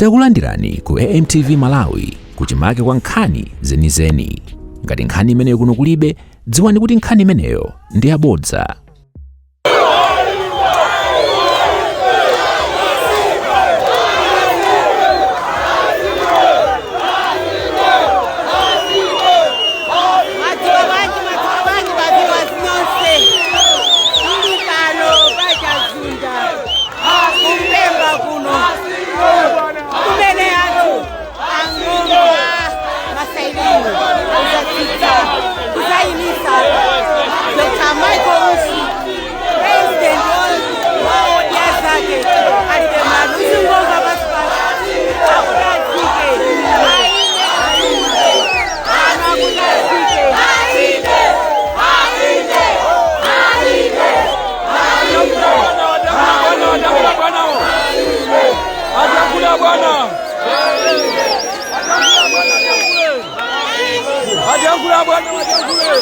Takulandirani ku AMTV Malawi kuchimake kwa nkhani zenizeni. Ngati nkhani imeneyo kuno kulibe, dziwani kuti nkhani imeneyo ndi yabodza. Madzuka bwanji, madzuka bwanji, madzuka nonse. Tili pano pachazunda kumpemba kuno kumene anthu ang'ono masailini kuzatsitsa kuzayimisa Dr. Michael Usi, president wa Odya Zake Alibe Mlandu. Uzingomva pasi pasi akuti atsike, aine ano akuti atsike. Atakula bwana. Atakula bwana, atakula.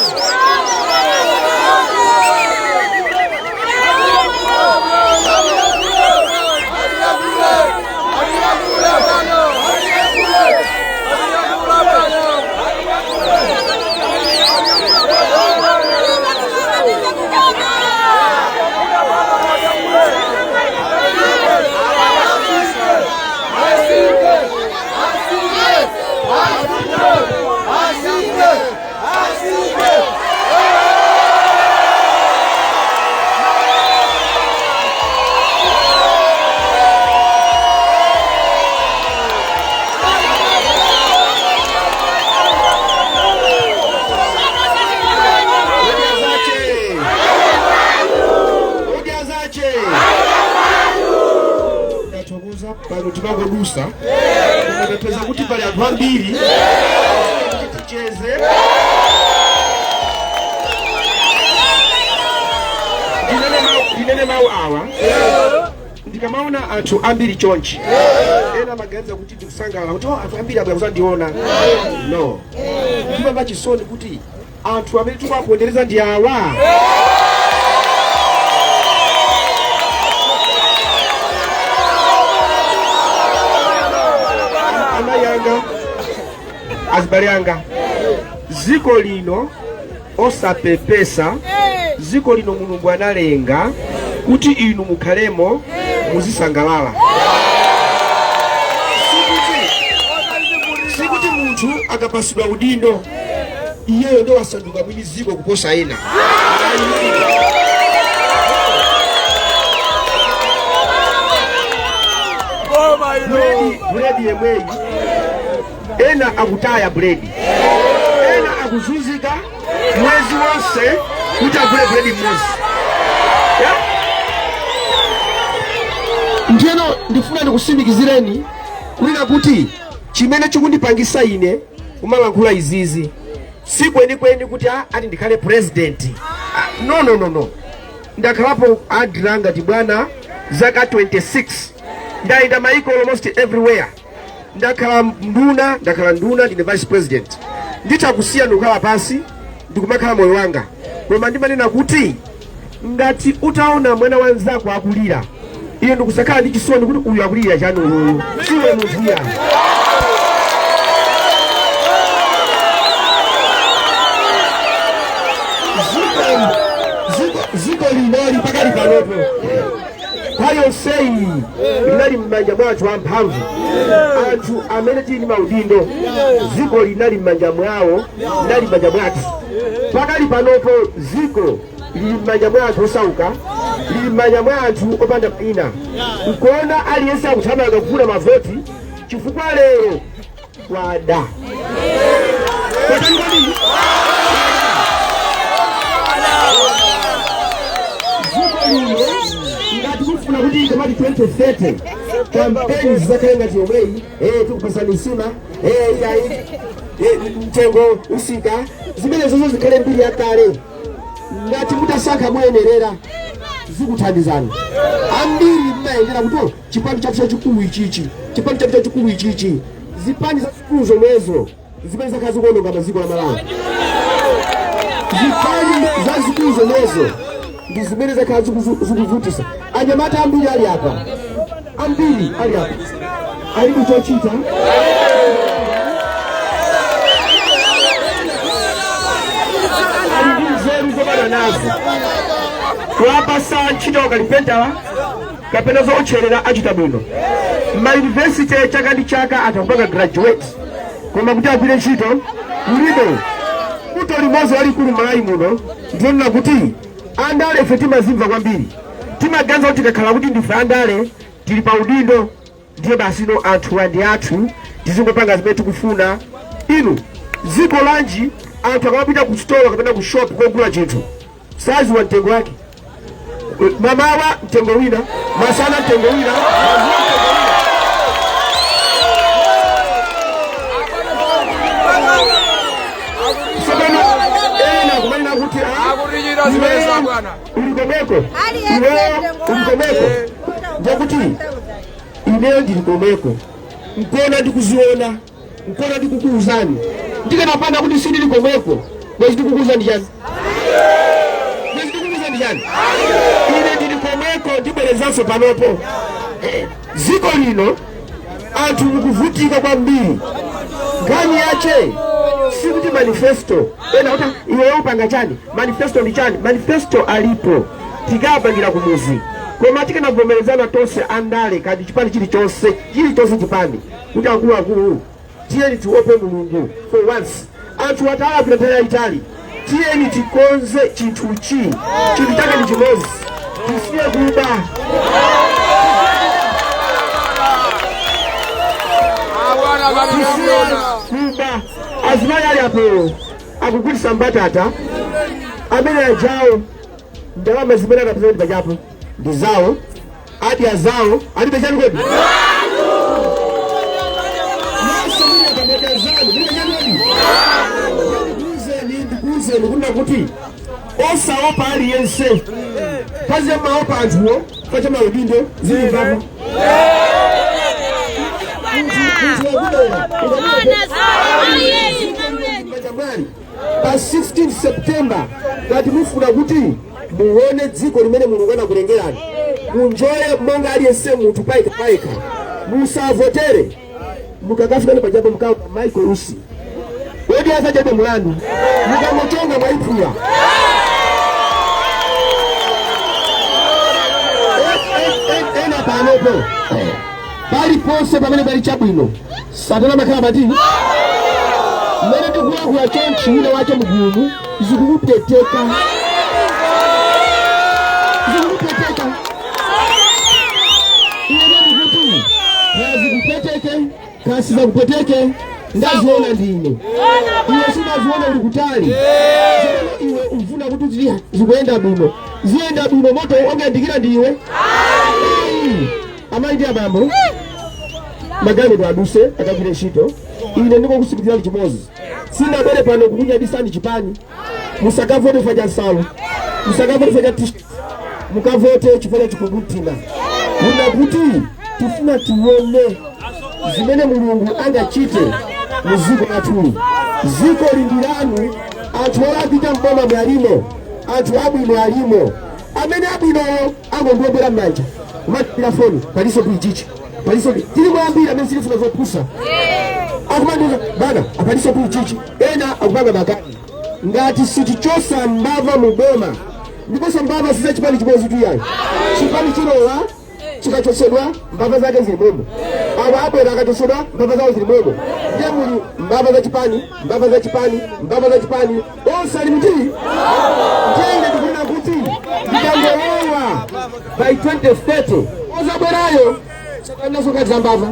Odya Zache! Odya Zache! Ndathokoza, pano timangodusa, ndapeza kuti pali anthu ambiri kuti ticheze. Ndinene mawu awa: ndikamaona anthu ambiri chonchi, ena amaganiza kuti ndikusangalala kuti, "Oh, anthu ambiri abwera kuzandiona." No, ndimamva chisoni kuti anthu amene tikuwapondereza ndi awa. Amayi anga, azibale anga, ziko lino osapepesa. Ziko lino Mulungu analenga kuti inu mukhalemo, muzisangalala. Sikuti munthu akapasidwa udindo, iyeyo ndo wasanduka mwini ziko kuposa ena. Buledi yemweyi, ena akutaya buledi, ena akuzunzika mwezi wonse kuti agule buledi mmodzi. Yeah? Ndiyeno ndifuna ndikusimikizireni kunena kuti chimene chikundipangisa ine kumalankhula izizi si kwenikweni kuti ati ndikhale president. Ah, no, no, no, no. Ndakhalapo ADRA ngati bwana zaka 26, ndayenda maiko almost everywhere, ndakhala nduna, ndakhala nduna, ndine vice president. Nditha kusiya ndikukhala pansi ndikumakhala moyo wanga, koma ndimanena kuti ngati utaona mwana wanzako akulira, iye ndikusakhala ndi chisoni kuti uyu akulira chani, uyuyu siwe munthu iya. Ziko linali pakali panopo kwa yonseyi linali m'manja mwa anthu amphamvu, anthu amene tili ndi maudindo. Ziko linali m'manja mwawo, linali m'manja mwathu. Pakali panopo ziko lili m'manja mwa anthu osauka, lili m'manja mwa anthu opanda mayina. Nkuona aliyense akuthamanga kufuna mavoti, chifukwa lero kwada. Kwatani kwambiri. Dziko lino ngati kufuna kuti ikamati 2030 kampeni zizakhale ngati yomweyi, tikupasani nsima, iyayi, mtengo usika, zimene zozo zikhale mbiri yakale. Ngati mutasankha moyenerera, zikuthandizani ambiri. Mmayendera kuti, "Oh, chipani chathu chachikulu ichichi, chipani chathu chachikulu ichichi." Zipani zazikulu zomwezo zimene zakhala zikuononga maziko la Malawi, zipani zazikulu zomwezo ndi zimene zakhala zikuvutisa anyamata ambiri ali apa, ambiri ali apa. Alibe chochita, ali ndi nzeru zobadwa nazo. Kuwapasa ntchito kalipentala kapena zootcherera, achita bwino. Mayunivesite chaka ndi chaka anthu akupanga graduate, koma kuti agwire ntchito kulibe. Vuto limodzi lalikulu m'Malawi muno ndionena kuti andale ife timazimva kwambiri. Timaganiza kuti tikakhala kuti ndife andale, tili pa udindo, ndiye basi, no, anthu ndi athu, tizingopanga zimene tikufuna. Inu, dziko lanji anthu akamapita ku store kapena ku shop kogula chinthu saziwa mtengo wake? Mamawa mtengo wina, masana mtengo wina, madzulo mtengo wina. Tsopano ena kumanena kuti ah, Akutichita zimene za bwana. Uli komweko, iweyo uli komweko. Ndikuti ineyo ndili komweko, nkona ndikuziona, nkona ndikukuuzani. Ndikanapanda kuti sindili komweko, bwezi ndikukuuzani chani? Bwezi ndikukuuzani chani? Ine ndili komweko, ndibwerezanso panopo. Dziko lino anthu mukuvutika kwambiri. Nkhani yache sikuti manifesto. Ena kuti iwe upanga chani, manifesto ndi chani? Manifesto alipo, tikapangira kumuzi. Koma tikanavomerezana tonse andale, kati chipani chilichonse, chilichonse chipani, kuti akuluakulu, tiyeni tiope Mulungu for once. Anthu atalapira nthawi yayitali, tiyeni tikonze chinthuchi. Chinthu chake ndi chimodzi: tisiye kuba. Abwana Tisiye balina. kuba. Azimayi ali apo akugulisa mbatata amene ajawo, ndalama zimene akapeza ndi pachapo ndi zawo, adya zawo, alibe chani kodi? Nonse muli apa mwadya zanu, mulibe chani kodi? Ndikuuzeni, ndikuuzeni kunena kuti osaopa aliyense. Kazi maopa anthuwo pacha maudindo zili mbava. Munthu wakubera Pachambali pa 16 September, ngati mufuna kuti muone dziko limene Mulungu anakulengerani, munjoye monga aliyense munthu paika paika, musavotere. Mukakafikani pachapo mkawa Michael Usi, kodi asachabe mulandu? Mukangochonga mwayiphula. Ena panopo, paliponse pamene pali chabwino, satana makhala pati. Mmene ndikulankhula chonchi, wina wache mgulumu zikukupweteka, zikukupweteka. Ine ndikuti kazikupweteke kasi zakupweteke, ndaziona ndine, iwe sunaziona, uli kutali. Tsopano iwe ufuna kuti uziti zikuyenda bwino, ziyenda bwino moto ongayandikira ndiwe? Ayi. Amayi ndi abambo, magalimoto aduse akagwire ntchito. Ine ndikokusimikizani chimodzi: sindabwere pano kukunyadisani chipani. Musakavote chifukwa cha nsalu, musakavote chifukwa cha t-shirt, mukavote chifukwa cha chikumbumtima, kuna kuti tifuna tione zimene Mulungu angachite mu dziko lathuli. Dziko lindiranu. Anthu olapita mboma mwalimo, anthu abwino alimo. Amene abwinowo angondiombera m'manja, kumatira foni, paliso kuichichi, paliso. Tili mwambiri amene silifuna zopusa, akumandiuza bana, apaliso kuichichi. Ena akupanga makani. Ngati sitichosa mbava mu boma, ndiponso mbava siza chipani chimodzi tu yayi, chipani chilowa chikachosedwa, mbava zake zili momwe. Awa abwera akachosedwa, mbava zawo zili momwe. Ndiye muli mbava za chipani, mbava za chipani, mbava za chipani, onse ali mti. Ndiye ine ndikunena kuti ndikangolowa by 2030 ozabwerayo sakanaso kati za mbava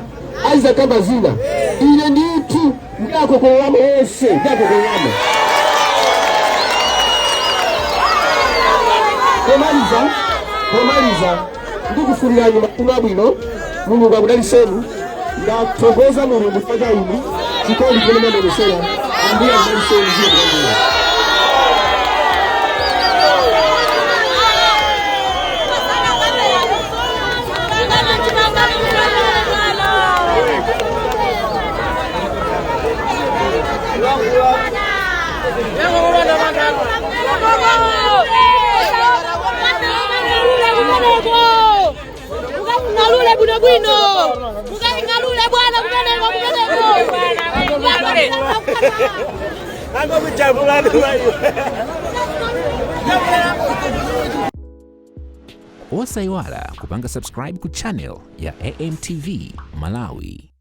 azizakamba zina. Ine ndithu ndakokololamo onse, ndakokololamo. Pomaliza, pomaliza, ndikufunirani mafuno abwino. Mulungu akudaliseni. Ndathokoza Mulungu chifukwa cha inu, chikondi chimene mwamuonesera. Ambuye akudaliseni. Zikomo kwambiri. Mukang'alule bwino bwino, mukang'alule. Bwana kumeneko kumeneko. Osayiwala kupanga subscribe ku channel ya AMTV Malawi.